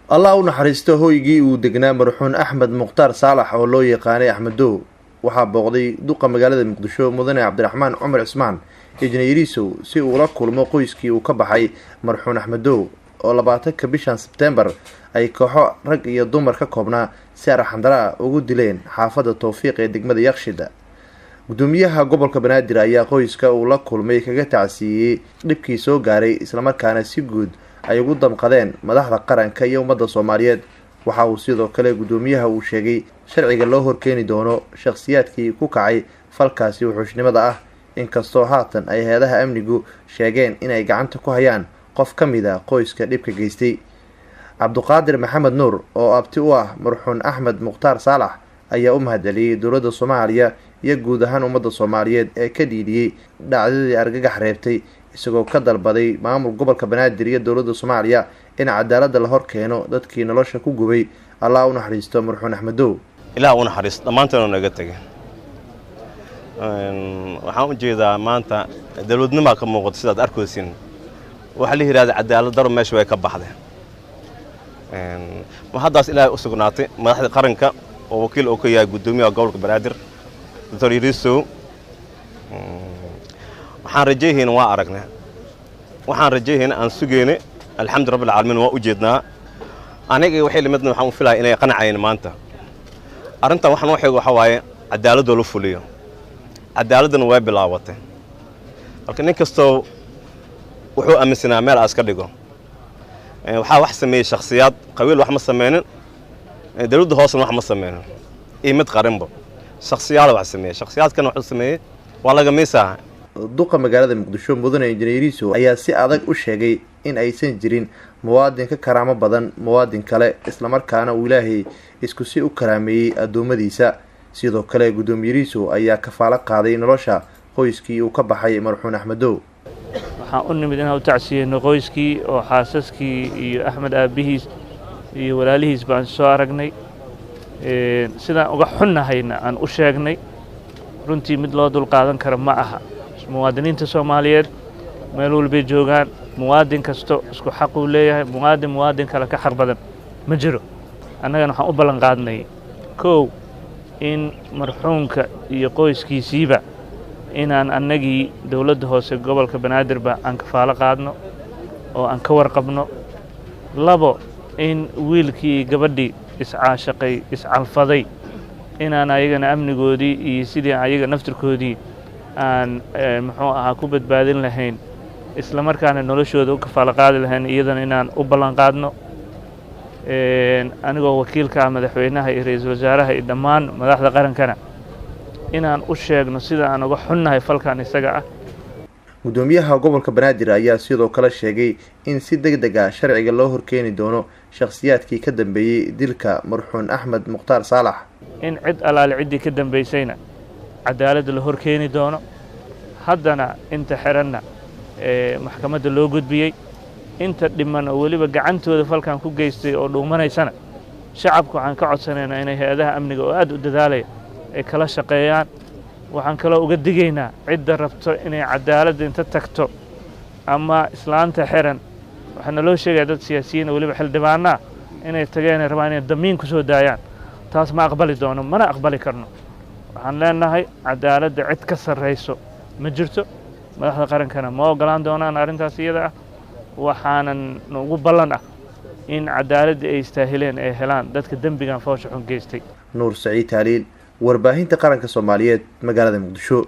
Allah u naxariisto hoygii uu degnaa marxuun Axmed Mukhtaar Saalax oo loo yaqaanay Axmedow. Waxaa booqday duqa magaalada Muqdisho, mudane Cabdiraxmaan Cumar Cismaan Injineerisow, si uu la kulmo qoyskii uu ka baxay marxuun Axmedow oo 20-ka bishan Sebtembar ay kooxo rag iyo dumar ka koobnaa si arxandaraa ugu dileen xaafadda Towfiiq ee degmada Yakshida. Gudoomiyaha gobolka Banaadir ayaa qoyska uu la kulmay kaga tacsiiyey dhibkii soo gaaray, islamarkaana si guud ay ugu damqadeen madaxda qaranka iyo ummadda Soomaaliyeed. Waxa uu sidoo kale gudoomiyaha uu sheegay sharciga loo horkeeni doono shakhsiyaadkii ku kacay falkaasi wuxuushnimada ah, inkastoo haatan ay hay-adaha amnigu sheegeen inay gacanta ku hayaan qof ka mid a qoyska dhibka geystay. Cabduqaadir Maxamed Nuur oo abti u ah marxuun Axmed Mukhtaar Saalax ayaa u mahadceliyey dowladda Soomaaliya iyo guud ahaan ummadda Soomaaliyeed ee ka dhiidhiyey dhacdadii argagax reebtay, isagoo ka dalbaday maamul gobolka Banaadir iyo dowladda Soomaaliya in cadaaladda la hor keeno dadkii nolosha ku gubay. Allah u naxariisto marxuun Axmedow. Ilaah u naxariisto dhammaanteena naga tegay. Waxaan u jeedaa maanta dawladnimaa ka muuqato, sidaad arkaysiin. Waxaa la yidhahda cadaalad daro meesha way ka baxday. Haddaas Ilaahay u sugnaatay madaxda qaranka oo wakiil oo ka yahay guddoomiyaha gobolka Banaadir, Doctor Yarisow. Waxaan rajayhayna waa aragnay, waxaan rajayhayna aan sugayna, alxamdu rabbil caalamiin, waa u jeednaa. Aniga waxay lamidna waxaan u filaya inay qanacayeen maanta. Arrintan waxaan noo xeego waxaa waaye cadaaladoo la fuliyo, cadaaladdana way bilaabatay. Marka nin kastoo wuxuu aaminsanaa meel aas ka dhigo. Waxaa wax sameeyey shakhsiyaad, qabiil wax ma sameynin, dawladda hoosena wax ma sameynin iyo mid qarinba, shakhsiyaada wax sameeyey. Shakhsiyaadkana wuxuu sameeyey waa laga miisaa. Duqa magaalada Muqdisho, mudane Injineeriso, ayaa si adag u sheegay in aysan jirin muwaadin ka karaamo badan muwaadin kale, islamarkaana uu Ilaahay isku si u karaameeyey addoommadiisa. Sidoo kale guddoomiye Yariisow ayaa kafaalo qaaday nolosha qoyskii uu ka baxay marxuun Axmedow. Waxaan u nimid inaan u tacsiyeyno qoyskii oo xaasaskii iyo Axmed aabbihiis iyo walaalihiis baan soo aragnay. Sidaan uga xunnahayna aan u sheegnay. Runtii mid loo dulqaadan karo ma aha. Muwaadiniinta Soomaaliyeed meel walbay joogaan, muwaadin kasto isku xaquu leeyahay. Muwaadin muwaadin kale ka xaq badan ma jiro. Annagana waxaan u ballan qaadnay, kow, in marxuumka iyo qoyskiisiiba inaan annagii dowladda hoose gobolka Banaadirba aan kafaalo qaadno oo aan ka warqabno. Labo, in wiilkii iyo gabadhii iscaashaqay, iscalfaday, inaan ayagana amnigoodii iyo sidii ayaga naftirkoodii aan muxuu ahaa ku badbaadin lahayn, isla markaana noloshooda u kafaalo qaadi lahayn, iyadana inaan u ballan qaadno. Anigoo wakiilka ah madaxweynaha iyo ra-iisul wasaaraha iyo dhammaan madaxda qarankana inaan u sheegno sida aan uga xunnahay falkan isaga ah. Gudoomiyaha gobolka Banaadir ayaa sidoo kale sheegay in si deg deg ah sharciga loo horkeeni doono shakhsiyaadkii ka dambeeyey dilka marxuun Axmed Mukhtaar Saalax. In cid allaale ciddii ka dambaysayna cadaaladda la horkeeni doono, haddana inta xiranna maxkamadda loo gudbiyey, inta dhiman oo weliba gacantooda falkan ku geystay oo dhuumanaysana shacabku waxaan ka codsanaynaa inay hay-adaha amniga oo aad u dadaalaya ay kala shaqeeyaan. Waxaan kaloo uga digaynaa cidda rabto inay cadaaladda inta tagto ama islaanta xiran. Waxaa naloo sheegaya dad siyaasiyiin oo weliba xildhibaanaa inay tageen, ay rabaan inay damiin ku soo daayaan. Taas ma aqbali doono, mana aqbali karno. Waxaan leenahay cadaaladda cid ka sarrayso ma jirto, madaxda qarankana ma ogolaan doonaan arrintaas iyada ah. Waxaanan ugu ballan ah in cadaaladdii ay istaahileen ay helaan dadka dembigan foosha xun geystay. Nuur Saciid Taaliil, warbaahinta qaranka Soomaaliyeed, magaalada Muqdisho.